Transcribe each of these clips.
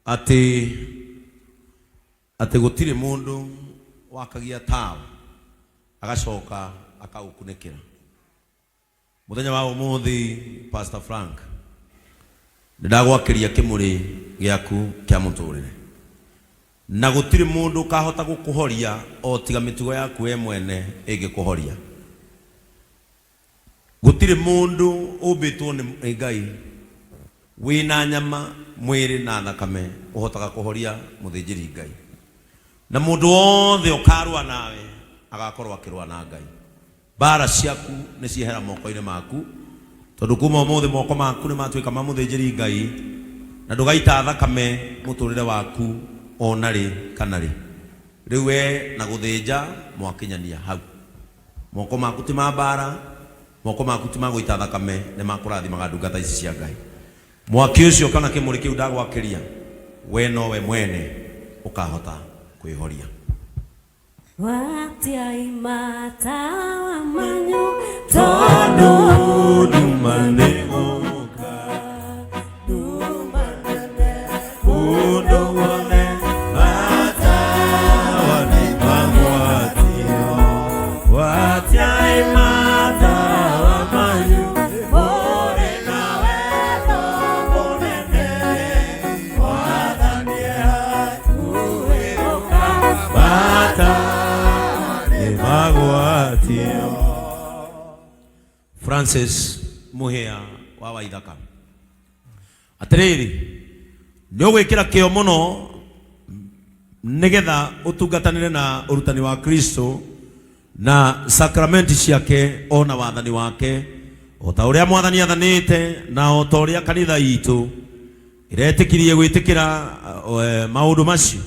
Atĩ atĩ gũtirĩ mũndũ wakagia tawa agacoka akaũkunĩkĩra. Mũthenya wa ũmũthĩ Pastor Frank nĩ ndagwakĩria kĩmũrĩ gĩaku kĩa mũtũrĩre na gũtirĩ mũndũ ũkahota gũkũhoria o tiga mĩtugo yaku we mwene ĩngĩkũhoria. Gũtirĩ mũndũ ũmbĩtwo nĩ Ngai wĩna nyama, mwĩrĩ na thakame ũhotaga kũhoria mũthĩnjĩri Ngai. Na mũndũ wothe ũkarũa nawe agakorwo akĩrũa na Ngai. Mbaara ciaku nĩ ciehera moko-inĩ maku, tondũ kuma ũmũthĩ moko maku nĩ matuĩka ma mũthĩnjĩri Ngai, na ndũgaita thakame mũtũrĩre waku o na rĩ kana rĩ. Rĩu we na gũthĩnja mwakinyania hau. Moko maku ti ma mbaara, moko maku ti ma gũita thakame, nĩ ma kũrathimaga ndungata ici cia Ngai. Mwaki ũcio kana kĩmũrĩ kĩu ndagwakĩria, we nowe mwene ũkahota kwĩhoria. Gwatiai matawa manyu tondũ nduma nĩ gũka, nduma nene kũndũ guothe matawa nĩ magwatio. Gwatiai matawa manyu, mũrĩ na wendo mũnene Mwathani e hakuhĩ gũka matawa nĩ magwatio. Francis Muhia wa Waithaka. Atĩrĩrĩ, nĩ ũgwĩkĩra kĩo mũno nĩgetha ũtungatanĩre na ũrutani wa Kristo na sakramenti ciake o na wathani wake o ta ũrĩa mwathani athanĩte na o ta ũrĩa kanitha itũ ĩretĩkirie gwĩtĩkĩra eh, maũndũ macio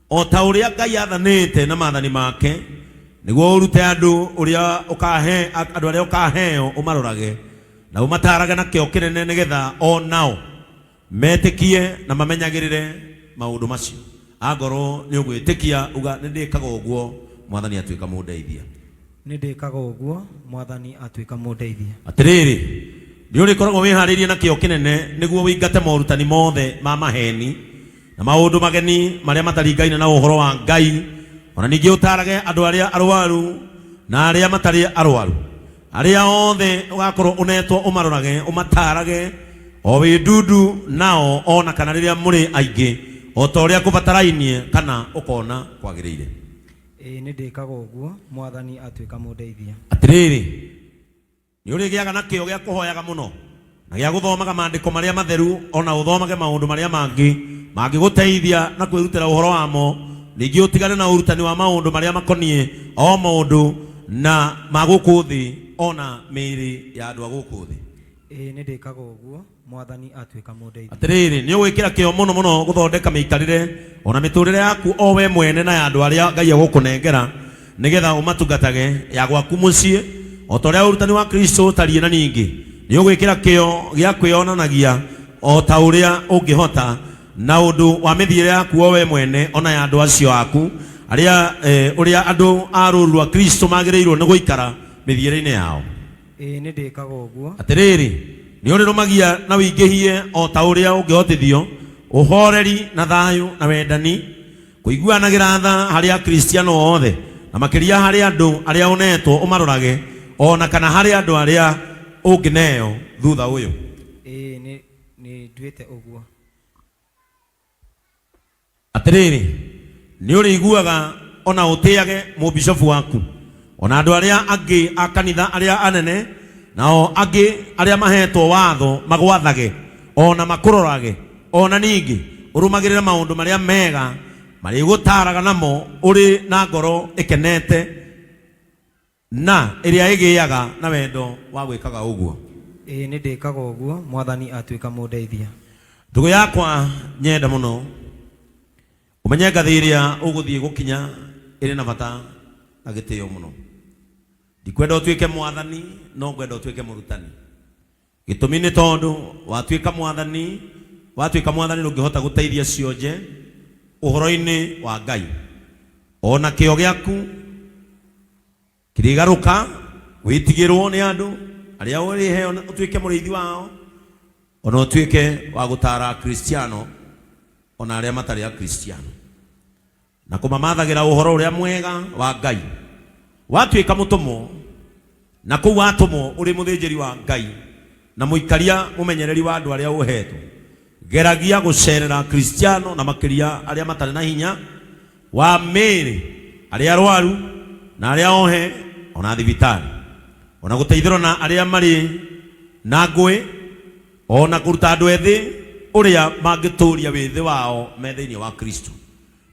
O ta ũrĩa Ngai aathanĩte na maathani make, nĩguo ũrute andũ ũrĩa ũkahe, andũ arĩa ũkaheo ũmarorage na ũmataarage na kĩyo kĩnene nĩgetha o nao metĩkie na mamenyagĩrĩre maũndũ macio. Angorwo nĩ ũgwĩtĩkia, uga, nĩ ndĩkaga ũguo, Mwathani atuĩka mũndeithia. Nĩ ndĩkaga ũguo, Mwathani atuĩka mũndeithia. Atĩrĩrĩ, nĩ ũrĩkoragwo wĩhaarĩirie na kĩyo kĩnene nĩguo ũingate morutani mothe ma maheeni na maũndũ mageni marĩa mataringaine na ũhoro wa Ngai, o na ningĩ ũtaarage andũ arĩa arwaru na arĩa matarĩ arwaru. Arĩa othe ũgakorwo ũnetwo ũmarorage, ũmataarage o wĩ ndundu nao, o na kana rĩrĩa mũrĩ aingĩ, o ta ũrĩa kũbatarainie kana ũkona kwagĩrĩire. Ĩĩ nĩndĩkaga ũguo, Mwathani atuĩka mũndeithia. Atĩrĩrĩ, Nĩ ũrĩgĩaga na kĩyo gĩa kũhoyaga mũno na gĩa gũthomaga maandĩko marĩa matheru o na ũthomage maũndũ marĩa mangĩ mangĩgũteithia na kwĩrutĩra ũhoro wamo. Ningĩ ũtigane na ũrutani wa maũndũ marĩa makoniĩ o mũndũ na ma gũkũ thĩ o na mĩĩrĩ ya andũ a gũkũ thĩ. Ĩĩ nĩndĩkaga ũguo. Mwathani atuĩka mũndeithia. Atĩrĩrĩ, nĩ ũgwĩkĩra kĩyo mũno mũno gũthondeka mĩikarĩre o na mĩtũũrĩre yaku o we mwene na ya andũ arĩa Ngai egũkũnengera, nĩ getha ũmatungatage, ya gwaku mũciĩ, o ta ũrĩa ũrutani wa Kristo ũtariĩ, na ningĩ nĩ ũgwĩkĩra kĩyo gĩa kwĩonanagia o ta ũrĩa ũngĩhota na ũndũ wa mĩthiĩre yaku o we mwene o na ya andũ acio aku arĩa, eh, ũrĩa andũ a rũũru rwa Kristo magĩrĩirũo nĩ gũikara mĩthiĩre-inĩ yao. Ĩĩ nĩndĩkaga ũguo. Atĩrĩrĩ, nĩũrĩrũmagia na ũingĩhie o ta ũrĩa ũngĩhotithio, ũhoreri na thayũ na wendani, kũiguanagĩra tha harĩ Akristiano othe, na makĩria harĩ andũ arĩa ũneetwo ũmarorage, o na kana harĩ andũ arĩa ũngĩneo thutha ũyũ. Ĩĩ nĩnduĩte ũguo. Atĩrĩrĩ, nĩũrĩiguaga o na ũtĩage mũbishofu waku, o na andũ arĩa angĩ a kanitha arĩa anene, nao angĩ arĩa maheetwo watho magwathage o na makũrorage, o na ningĩ ũrũmagĩrĩre maũndũ marĩa mega marĩgũtaaraga namo ũrĩ na ngoro ĩkenete. Na ĩrĩa ĩgĩaga na wendo wa gwĩkaga ũguo. Ĩĩ nĩndĩkaga ũguo, Mwathani atuĩka mũndeithia. Ndũgũ yakwa nyenda mũno, ũmenye ngathĩ ĩrĩa ũgũthiĩ gũkinya ĩrĩ na bata na gĩtĩo mũno. Ndikwenda ũtuĩke mwathani, no ngwenda ũtuĩke mũrutani. Gĩtũmi nĩ tondũ watuĩka mwathani, watuĩka mwathani ndũngĩhota gũteithia cionje ũhoro-inĩ wa Ngai. O na kĩyo gĩaku kĩrĩgarũka wĩtigĩrwo nĩ andũ arĩa ũrĩheo ũtuĩke mũrĩithi wao, o na ũtuĩke wa gũtaara Akristiano. ona arĩa matarĩ akristiano na kũmamathagĩra ũhoro ũrĩa mwega wa Ngai. Watuĩka mũtũmwo na kũu watũmwo ũrĩ mũthĩnjĩri wa Ngai na mũikaria mũmenyereri wa andũ arĩa ũhetwo, geragia gũcerera Akristiano na makĩria arĩa matarĩ na hinya wa mĩĩrĩ, arĩa arwaru na arĩa ohe ona thibitarĩ, ona gũteithũrana na arĩa marĩ na ngũĩ, ona kũruta andũ ethĩ ũrĩa mangĩtũria wĩthĩ wao me thĩinĩ wa Kristo,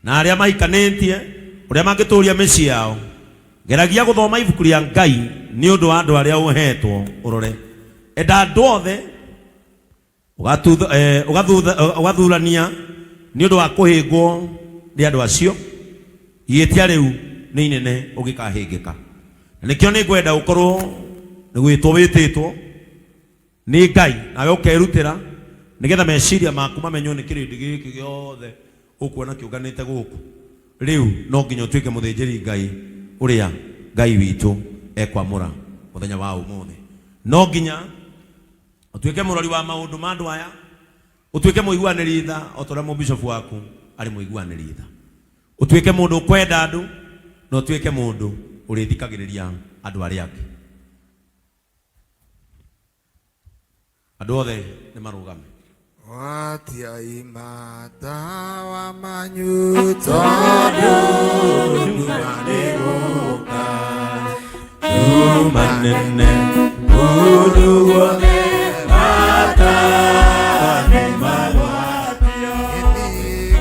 na arĩa mahikanĩtie ũrĩa mangĩtũria mĩciĩ yao. Geragia gũthoma ibuku rĩa Ngai nĩ ũndũ wa andũ arĩa ũhetwo ũrore. Enda andũ othe, ũgathurania nĩ ũndũ wa kũhĩngwo nĩ andũ acio. Ihĩtia rĩu nĩ inene ũngĩkahĩngĩka, na nĩkĩo nĩ ngwenda ũkorwo nĩ gwĩtwo wĩtĩtwo nĩ Ngai nawe ũkerutĩra nĩgetha meciria maku mamenywo nĩ kĩrĩndĩ gĩkĩ gĩothe ũkuona kĩũnganĩte gũkũ. Rĩu no nginya ũtuĩke mũthĩnjĩri Ngai ũrĩa Ngai witũ ekwamũra mũthenya wa ũmũthĩ. No nginya ũtuĩke mũrori wa maũndũ ma andũ aya, ũtuĩke mũiguanĩri tha o ta ũrĩa mũbishofu waku arĩ mũiguanĩri tha, ũtuĩke mũndũ ũkwenda andũ na ũtuĩke mũndũ ũrĩthikagĩrĩria andũ arĩa angĩ. Andũ othe nĩ marũgame. Watiai matawa manyu tondũ nduma nĩgũka, nduma nene kũndũ guothe matawa nĩ magwatio.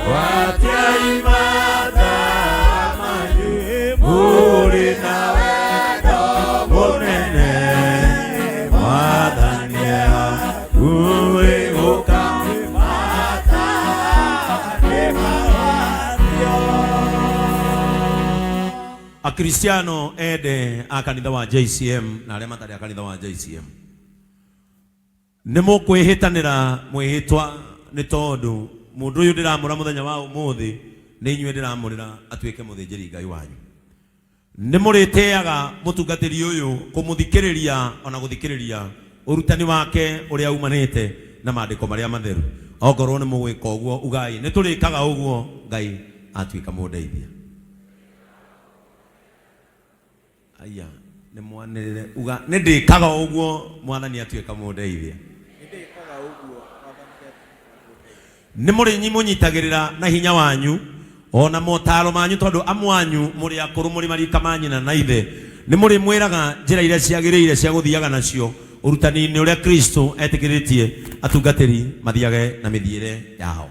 Gwatiai matawa manyu mũrĩ na wendo mũnene, Mwathani hakuhĩ gũka, matawa nĩ magwatio. Akristiano ende a kanitha wa JCM na arĩa matarĩ a kanitha wa JCM, nĩ mũkwĩhĩtanĩra mwĩhĩtwa nĩ tondũ mũndũ ũyũ ndĩramũra mũthenya wa ũmũthĩ nĩ inyuĩ ndĩramũrĩra atuĩke mũthĩnjĩri Ngai wanyu. Nĩ mũrĩtĩaga mũtungatĩri ũyũ kũmũthikĩrĩria ona gũthikĩrĩria ũrutani wake ũrĩa umanĩte na maandĩko marĩa matheru. Ongorwo nĩ mũgwĩka ũguo, ugai nĩ tũrĩkaga ũguo Ngai atuĩka mũndeithia. Aya, nĩ mwanĩrĩre uga nĩ ndĩkaga ũguo Mwathani atuĩka mũndeithia. Nĩ mũrĩ mũnyitagĩrĩra na hinya wanyu ona motaro manyu, tondũ amwe anyu mũrĩ akũrũ, mũrĩ marika ma nyina na ithe. Nĩ mũrĩ mwĩraga njĩra iria ciagĩrĩire cia gũthiaga nacio ũrutani-inĩ ũrĩa Kristo etĩkĩrĩtie atungatĩri mathiage na mĩthiĩre yao.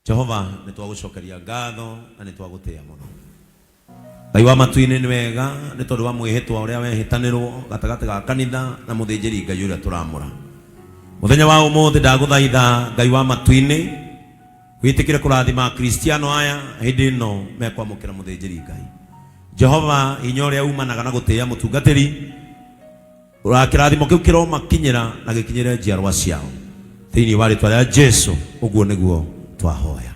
Jehova, nĩ twagũcokeria ngatho na nĩ twagũtĩĩa mũno. Ngai wa matu-inĩ, nĩ wega nĩ tondũ wa mwĩhĩtwa ũrĩa wehĩtanĩrwo gatagatĩ ga kanitha na mũthĩnjĩri Ngai ũrĩa tũramũra mũthenya wa ũmũthĩ. Ndagũthaitha, Ngai wa matu-inĩ, wĩtĩkĩre kũrathima Akristiano aya hĩndĩ ĩno mekwamũkĩra mũthĩnjĩri Ngai. Jehova, hinya ũrĩa umanaga na gũtĩĩa mũtungatĩri, kĩrathimo kĩu kĩromakinyĩra na gĩkinyĩre njiarwa ciao thĩinĩ wa rĩtwa rĩa Jesu. Ũguo nĩguo twahoya.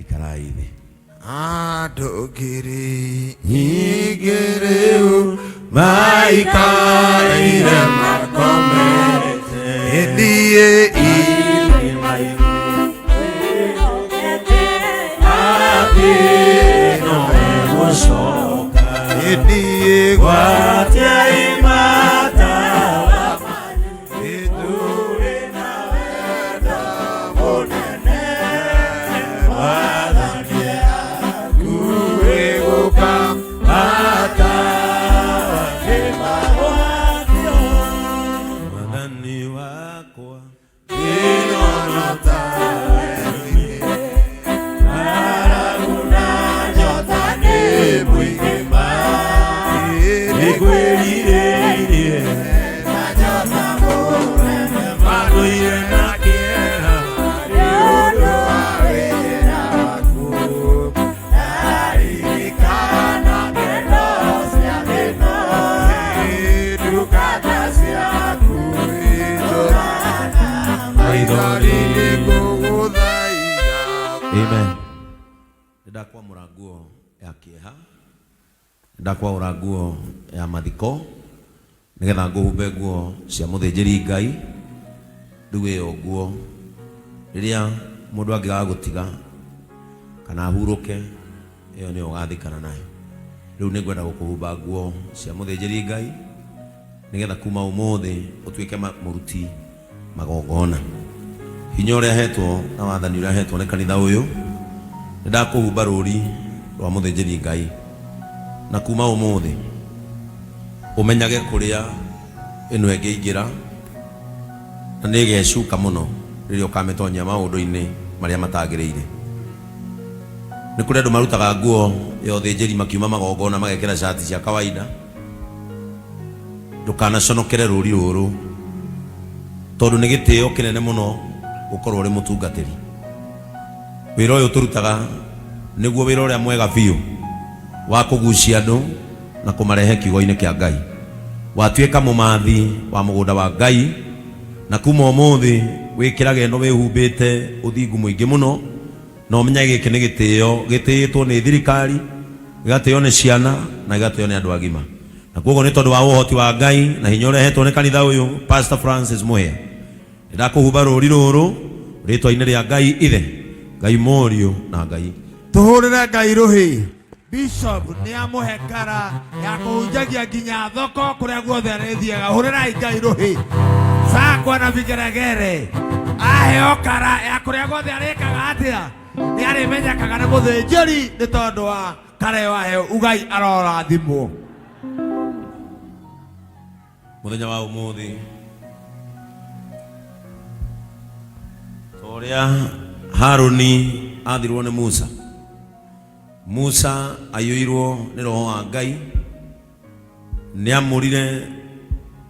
Ikarai thĩ. Andũ ngiri nyingĩ rĩu maikarĩire makomete, ĩthiĩ ĩthiĩ Gwatiai matawa ĩtũrĩ na wendo mũnene, Mwathani hakuhĩ gũka, matawa nĩ magwatio. Mwathani wakwa, ĩno ng'aragu na nyota nĩ mũingĩ ma nĩngwĩrirĩirie na nyota mũnene mandũire na kĩeha nĩ ũndũ wa wĩra waku, ndaririkana ng'endo cia thĩno, ndungata ciaku maithori nĩngũgũthaitha. Amen. Nĩndakwamũra nguo ya kĩeha, nĩndakwaũra nguo ya mathiko nĩgetha ngũhumbe nguo cia mũthĩnjĩri Ngai. Rĩu ĩyo nguo rĩrĩa mũndũ angĩaga gũtiga kana ahurũke, ĩyo nĩyo ũgathikana nayo. Rĩu nĩngwenda gũkũhumba nguo cia mũthĩnjĩri Ngai nĩgetha kuma ũmũthĩ ũtuĩke mũruti magongona. Hinya ũrĩa hetwo na wathani ũrĩa hetwo nĩ kanitha ũyũ, nĩ ndakũhumba rũri rwa mũthĩnjĩri Ngai, na kuma ũmũthĩ ũmenyage kũrĩa ĩno ĩngĩingĩra na nĩ ĩgecuka mũno rĩrĩa ũkamĩtonyia maũndũ-inĩ marĩa matagĩrĩire. Nĩ kũrĩ andũ marutaga nguo ya ũthĩnjĩri makiuma magongona magekĩra cati cia kawaida. Ndũkanaconokere rũri rũrũ tondũ nĩ gĩtĩo kĩnene mũno gũkorwo ũrĩ mũtungatĩri. Wĩra ũyũ tũrutaga nĩguo wĩra ũrĩa mwega biũ wa kũgucia andũ na kũmarehe kiugo-inĩ kĩa Ngai. Watuĩka mũmathi wa mũgũnda wa Ngai, na kuma ũmũthĩ wĩkĩrage ĩno wĩhumbĩte ũthingu mũingĩ mũno, na ũmenye gĩkĩ nĩ gĩtĩo gĩtĩĩtwo nĩ thirikari, gĩgatĩo nĩ ciana na gĩgatĩo nĩ andũ agima. Na kwoguo nĩ tondũ wa ũhoti wa Ngai na hinya ũrĩa hetwo nĩ kanitha ũyũ, Pastor Francis Mũhĩa, nĩndakũhumba rũri rũrũ rĩtwa-inĩ rĩa Ngai Ithe, Ngai Mũriũ na Ngai. Tũhũrĩre Ngai rũhĩ. Bishop nĩ amũhe kara ya kũhunjagia nginya thoko kũrĩa guothe arĩthiaga. Hũrĩrai Ngai rũhĩ. Sakwa na vigeregere aheo kara ya kũrĩa guothe arĩkaga atĩa, nĩ arĩmenyekaga nĩ mũthĩnjĩri nĩ tondũ wa kara ĩyo aheo. Ugai arorathimwo. Mũthenya wa ũmũthĩ ta ũrĩa Harũni athirwo nĩ Musa, Musa aiyũirwo nĩ roho wa Ngai, nĩ amũrire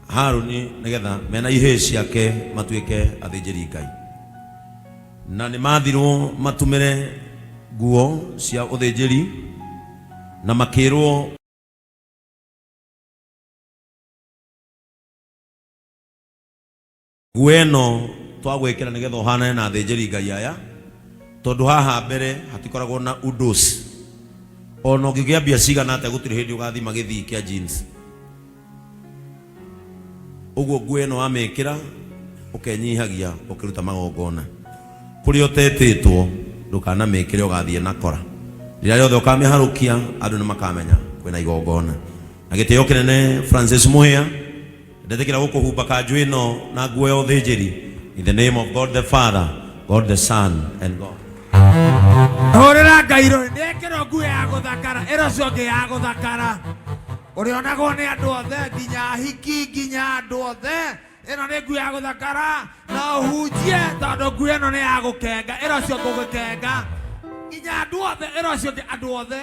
Harũni nĩgetha mena ihĩĩ ciake matuĩke athĩnjĩri Ngai, na nĩ mathirwo matumĩre nguo cia ũthĩnjĩri na makĩrwo nguo ĩno twagwĩkĩra nĩgetha ũhanane na athĩnjĩri Ngai aya, tondũ haha mbere hatikoragwo na udos. Ona ũngĩgĩa mbia cigana atĩa gũtirĩ hĩndĩ ũgathima gĩthii kĩa jeans. Ũguo nguo ĩno wamĩkĩra ũkenyihagia ũkĩruta magongona. Kũrĩa ũtetĩtwo ndũkanamĩkĩre ũgathiĩ na kora. Rĩrĩa rĩothe ũkamĩharũkia andũ nĩ makamenya kwĩna igongona. Na gĩtĩo kĩnene Francis Mũhĩa, ndetĩkĩra gũkũhumba kanjũ ĩno na nguo ya ũthĩnjĩri in the name of God the Father, God the Son and God. Hũrĩra Ngai rũhĩ. Nĩ ekĩrwo nguo ya gũthakara, ĩro cio ngĩ ya gũthakara. Ũrĩonagwo nĩ andũ othe, nginya ahiki, nginya andũ othe. Ĩno nĩ nguo ya gũthakara, na ũhunjie tondũ nguo ĩno nĩ ya gũkenga. Ĩro cio ngũgĩkenga. Nginya andũ othe, ĩro cio ngĩ andũ othe.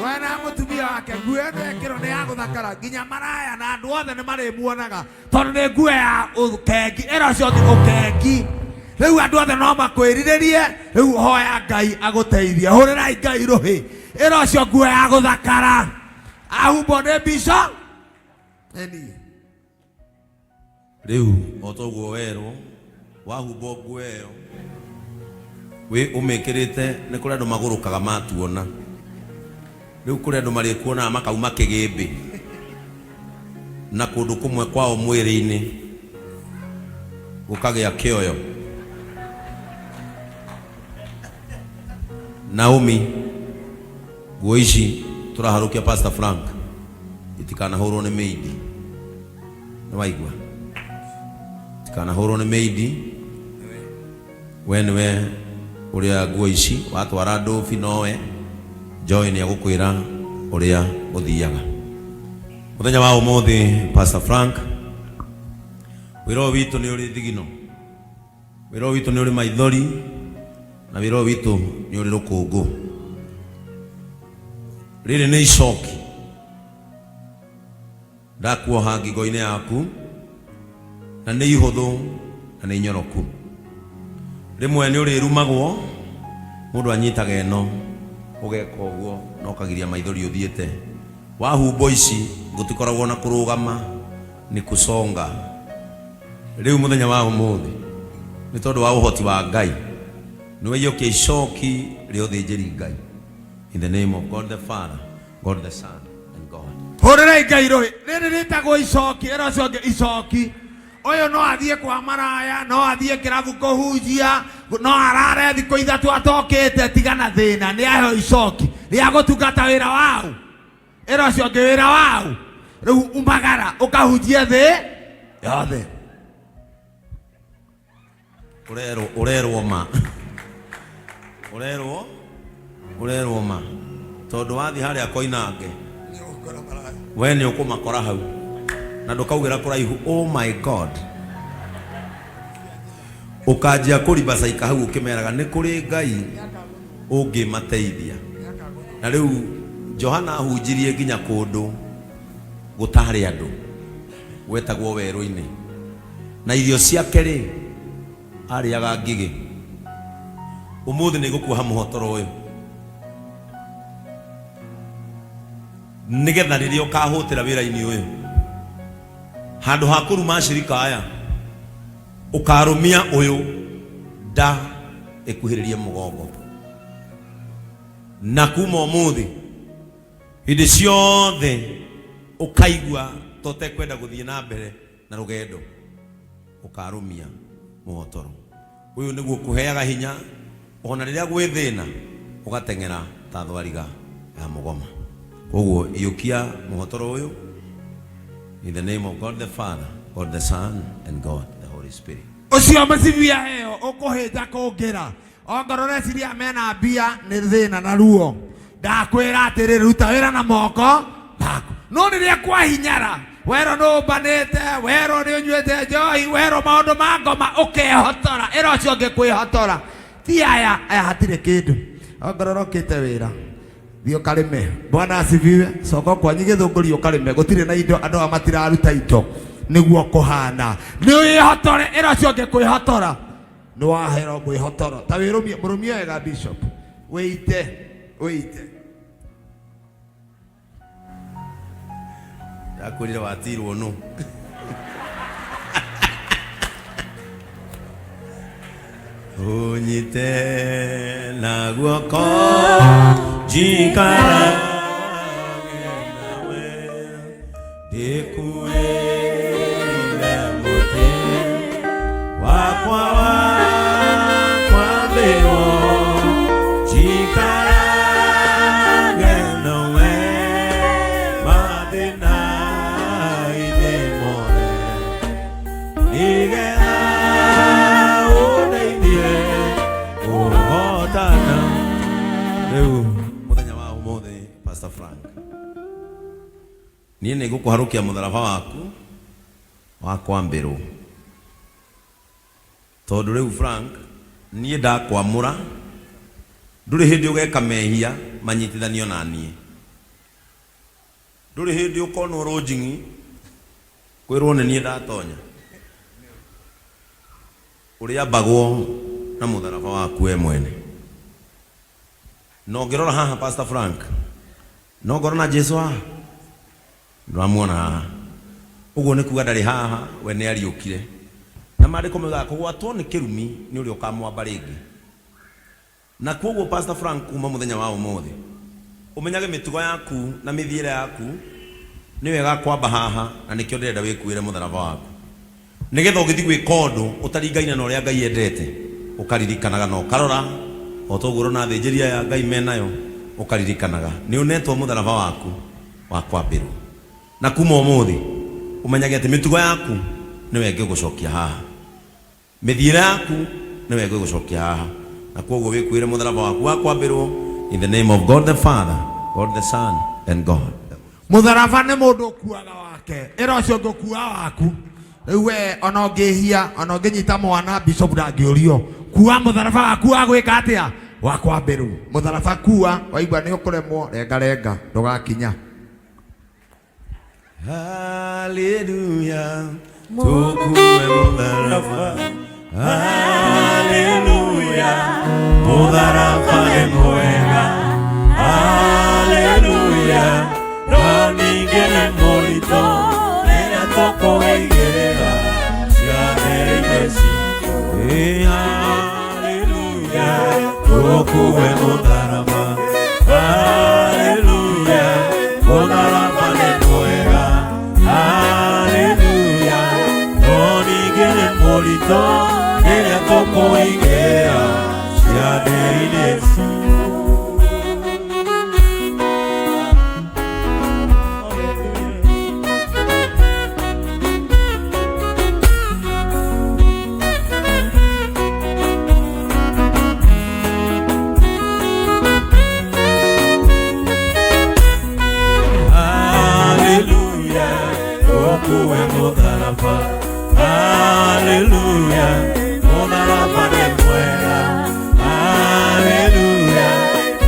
We na mũtumia wake, nguo ĩno ekĩrwo nĩ ya gũthakara, nginya maraya na andũ othe nĩ marĩmuonaga tondũ nĩ nguo ya ũkengi. Ĩro cio ngĩ ũkengi. Rĩu andũ othe no makwĩrirĩrie, rĩu hoya Ngai agũteithie. Hũrĩrai Ngai rũhĩ. Ĩro cio nguo ya gũthakara. Ahumbwo nĩ mbica. Eni. Rĩu o toguo werwo wahumbwo nguo ĩyo wĩ ũmĩkĩrĩte, nĩ kũrĩ andũ magũrũkaga matuona. Rĩu kũrĩ andũ marĩkuonaga makauma kĩgĩmbĩ na kũndũ kũmwe kwao mwĩrĩ-inĩ gũkagĩa kĩoyo. Naomi, nguo ici tũraharũkia Pastor Frank itikanahũrwo nĩ mĩindi. Nĩ waigua? Itikanahũrwo nĩ mĩindi. We nĩwe ũrĩa nguo ici watwara ndũbi nowe Joy nĩ egũkwĩra ũrĩa ũthiaga. Mũthenya wa ũmũthĩ Pastor Frank, wĩra ũyũ witũ nĩ ũrĩ thigino, wĩra ũyũ witũ nĩ ũrĩ maithori, na wĩra ũyũ witũ nĩ ũrĩ rũkũngũ. Rĩrĩ nĩ icoki ndakuoha ngingo-inĩ yaku, na nĩ ihũthũ na nĩ nyoroku. Rĩmwe nĩ ũrĩrumagwo, mũndũ anyitaga ĩno ũgeka ũguo na ũkagiria maithori ũthiĩte. Wahumbwo ici gũtikoragwo na kũrũgama, nĩ kusonga. Rĩu mũthenya wa ũmũthĩ nĩ tondũ wa ũhoti wa Ngai nĩ waiyũkia icoki rĩa ũthĩnjĩri Ngai. In the name of God the Father, God the Son and God. Hũrĩrai Ngai rũhĩ. Rĩrĩ rĩtagwo icoki, ĩro ũcio ũngĩ icoki. Ũyũ no athiĩ kwa maraya, no athiĩ kĩrabu kũhunjia, no arare thikũ ithatũ atokĩte, tiga na thĩna, nĩ aheo icoki rĩa gũtungata wĩra wau. Ĩra ũcio ũngĩ wĩra wau. Rĩu umagara ũkahunjie thĩ yothe. Urerwo urerwo ma urerwo urerwo ma tondu wathi haria koinange we nĩ ũkũmakora hau na ndũkaugĩra kũraihu, oh my God, ũkanjia kũribacaika hau ũkĩmeraga nĩ kũrĩ Ngai ũngĩmateithia. Na rĩu Johana ahunjirie nginya kũndũ gũtarĩ andũ gwetagwo werũ-inĩ, na irio ciake rĩ arĩaga ngigĩ. Ũmũthĩ nĩ ngũkuoha mũhotoro ũyũ nĩgetha rĩrĩa ũkahũtĩra wĩra-inĩ ũyũ, handũ ha kũruma ashirika aya, ũkarũmia ũyũ nda ĩkuhĩrĩrie mũgongo. Na kuma ũmũthĩ hĩndĩ ciothe ũkaigua ta ũtekwenda gũthiĩ na mbere na rũgendo, ũkarũmia mũhotoro ũyũ nĩguo kũheaga hinya ona rĩrĩa gwĩ thĩna ũgateng'era ta thwariga ya mũgoma. Koguo iyũkia mũhotoro ũyũ in the name of God the Father, God the Son and God the Holy Spirit. Ũcio mũcibi aheo ũkũhĩnja kũngĩra ongorwo ũreciria mena mbia nĩ thĩna na ruo. Ndakwĩra atĩrĩrĩ, ruta wĩra na moko maku. No rĩrĩa kwahinyara, werwo nĩ ũmbanĩte, werwo nĩ ũnyuĩte njohi, werwo maũndũ ma ngoma, ũkehotora. Ĩra ũcio ũngĩ kwĩhotora ti aya aya, hatirĩ kĩndũ. Ongorwo ũrokĩte wĩra, thiĩ ũkarĩme. Bwana asifiwe. Coka kwanyu Gĩthũngũri ũkarĩme, gũtirĩ na indo, andũ aya matiraruta indo nĩguo kũhana. Nĩ wĩhotore, ĩra ũcio ũngĩ kwĩhotora. Nĩ wahero mwĩhotoro, ta wĩrũmie, mũrũmie wega bishop, wĩite wĩite. Ndakwĩrire watirwo nũ. Ũnyite na guoko njikarage nawe, ndĩkuĩire mũtĩ wakwa wa kwambĩrwo, njikarage nawe mathĩna-inĩ mothe, nĩgetha ũndeithie kũhotana. Rĩu mũthenya wa ũmũthĩ, Pastor Frank, niĩ nĩ ngũkũharũkia mũtharaba waku wa kwambĩrwo, tondũ rĩu Frank, niĩ ndakwamũra, ndũrĩ hĩndĩ ũgeka mehia manyitithanio na niĩ, ndũrĩ hĩndĩ ũkonwo rũnjing'i kwĩrwo nĩ niĩ ndatonya. Ũrĩambagwo na mũtharaba waku we mwene. Na ũngĩrora haha Pastor Frank, no ngorwo na Jesu haha, ndũramuona haha, ũguo nĩ kuga ndarĩ haha, we nĩ ariũkire. Na maandĩko maugaga kũgwatwo nĩ kĩrumi nĩ ũrĩa ũkamwamba rĩngĩ. Na kwoguo Pastor Frank, kuma mũthenya wa ũmũthĩ ũmenyage mĩtugo yaku na mĩthiĩre yaku nĩyo ĩgakwamba haha, na nĩkĩo ndĩrenda wĩkuĩre mũtharaba waku, nĩgetha ũgĩthiĩ gwĩka ũndũ ũtaringaine na ũrĩa Ngai endete, ũkaririkanaga na ũkarora o ta ũguo ũrona athĩnjĩri aya Ngai menayo, ũkaririkanaga nĩ ũnetwo mũtharaba waku wa kwambĩrwo. Na kuma ũmũthĩ ũmenyage atĩ mĩtugo yaku nĩyo ĩngĩgũcokia haha. Mĩthiĩre yaku nĩwe ĩngĩgũcokia haha, na kwoguo wĩkuĩre mũtharaba waku wa kwambĩrwo in the name of God the Father, God the Son and God the Mũtharaba nĩ mũndũ ũkuaga wake, ĩra ũcio ũngĩ ũkua waku. Rĩu we ona ũngĩhia, ona ũngĩnyita mwana, bishop ndangĩũrio. Kua mũtharaba waku wa gwĩka atĩa? Wa kwambĩrwo. Mũtharaba kua, waigua nĩ ũkũremwo, renga renga, ndũgakinya. Hallelujah, tukue mũtharaba. Hallelujah, mũtharaba nĩ mwega. Hallelujah, no ningĩ nĩ mũritũ rĩrĩa tũkũigĩrĩra ciathĩ-inĩ citũ. Ĩ, Hallelujah, tukue mũtharaba. Hallelujah, mũtharaba nĩ mwega. Hallelujah, no ningĩ mũritũ rĩrĩa tũkũigĩra ciande-inĩ Haleluya, ũkuwe mũtharaba. Haleluya, mũtharaba nĩ mwega. Haleluya,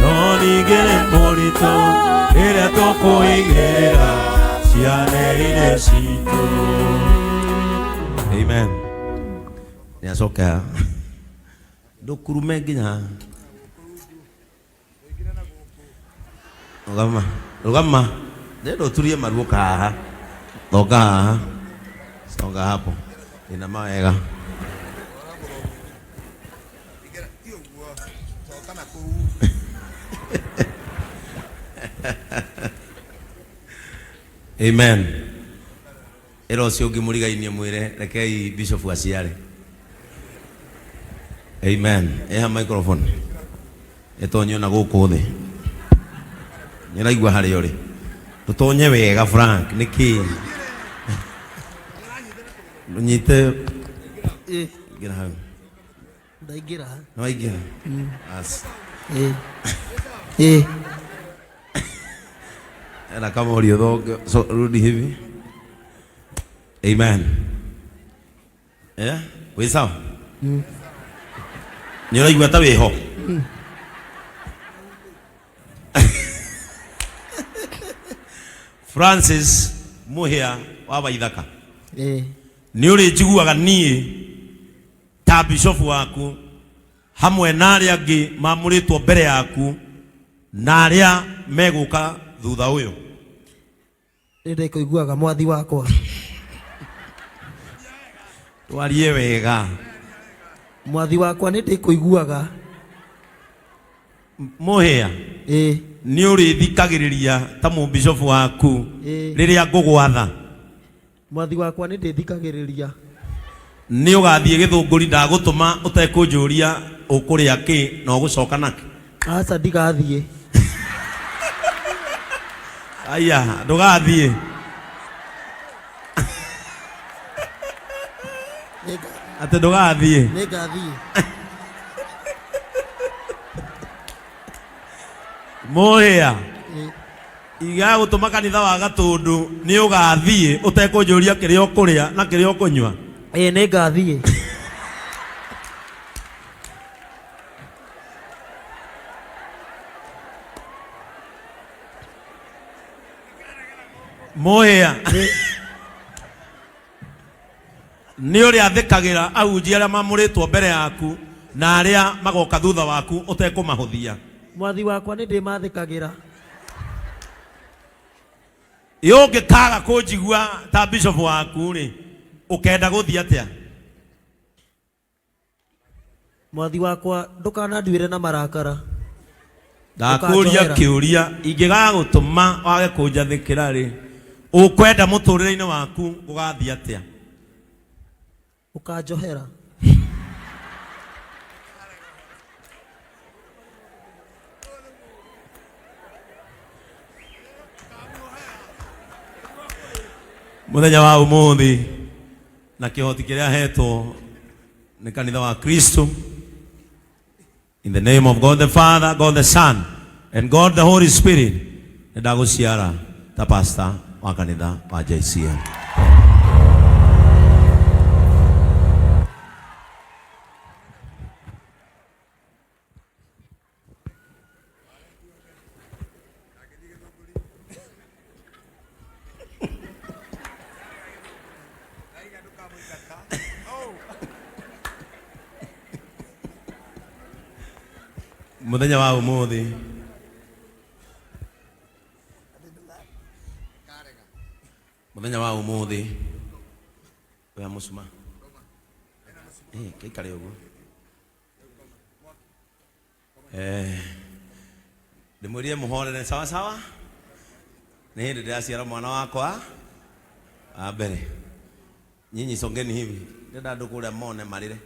no ningĩ nĩ mũritũ rĩrĩa tũkũigĩra ciande-inĩ citũ. Amen. Nĩacoka ndũkurume nginya rũgama rũgama ndĩrenda ũturie maru ũka haha thonga haha songa hapo inama wega. Amen. Ĩra ũcio ũngĩ mũrigainie mwĩre rekei bishop aciare. Amen. Ĩha microphone ĩtonyio na gũkũ thĩ. Nĩũraigua harĩa ũrĩ. Tũtonye wega Frank nĩkĩ? Ndũnyite ingĩra hau. Ndaingĩra. Nĩwaingĩra? Bas. Ĩ. Ĩ. Ena kama uliodhoga so, rudi hivi. Amen. Eh? Wĩ sawa? Nĩ ũraigua ta wĩho? Francis Muhia wa Waithaka. Ĩ. Nĩ ũrĩnjiguaga niĩ ta bishofu waku hamwe na arĩa angĩ mamũrĩtwo mbere yaku na arĩa megũka thutha ũyũ. Nĩ ndĩkũiguaga mwathi wakwa. Twarie wega. Mwathi wakwa nĩ ndĩkũiguaga. Muhia. Ĩ. Nĩ ũrĩthikagĩrĩria ta mũbishofu waku Ĩ. rĩrĩa ngũgwatha. Mwathi wakwa nĩ ndĩthikagĩrĩria. Nĩ ũgathiĩ Gĩthũngũri ndagũtũma ũtekũnjũria ũkũrĩa kĩ na ũgũcoka nakĩ. Aca ndigathiĩ. Aya, ndũgathiĩ. Atĩ ndũgathiĩ. Nĩ ngathiĩ. Muhia. Ĩ. Igagũtũma kanitha wa Gatũndũ nĩ ũgathiĩ ũtekũnjũria kĩrĩa ũkũrĩa na kĩrĩa ũkũnyua. Ĩ nĩ ngathiĩ. Muhia. Nĩ ũrĩathĩkagĩra ahunjia arĩa mamũrĩtwo mbere yaku na arĩa magoka thutha waku ũtekũmahũthia. Mwathi wakwa nĩ ndĩmathĩkagĩra. Ĩ ũngĩkaga kũnjigua ta bishop waku rĩ, ũkenda gũthiĩ atĩa? Mwathi wakwa ndũkananduĩre na marakara. Ndakũria Ũkanjohera. kĩũria ingĩgagũtũma wage kũnjathĩkĩra rĩ, ũkwenda mũtũrĩre-inĩ waku ũgathiĩ atĩa? Ũkanjohera. Mũthenya wa ũmũthĩ na kĩhoti kĩrĩa hetwo nĩ kanitha wa Kristo. In the name of God the Father, God the Son, and God the Holy Spirit, nĩ ndagũciara ta pastor wa kanitha wa JCM. Mũthenya wa ũmũthĩ mũthenya wa ũmũthĩ oya mũcuma kĩikare ũguo ndĩmwĩrire mũhorere sawa sawa nĩ hĩndĩ ndĩraciara mwana wakwa wa mbere. Nyinyi songeni hivi. Ndĩrenda andũ kũrĩa mone marĩre.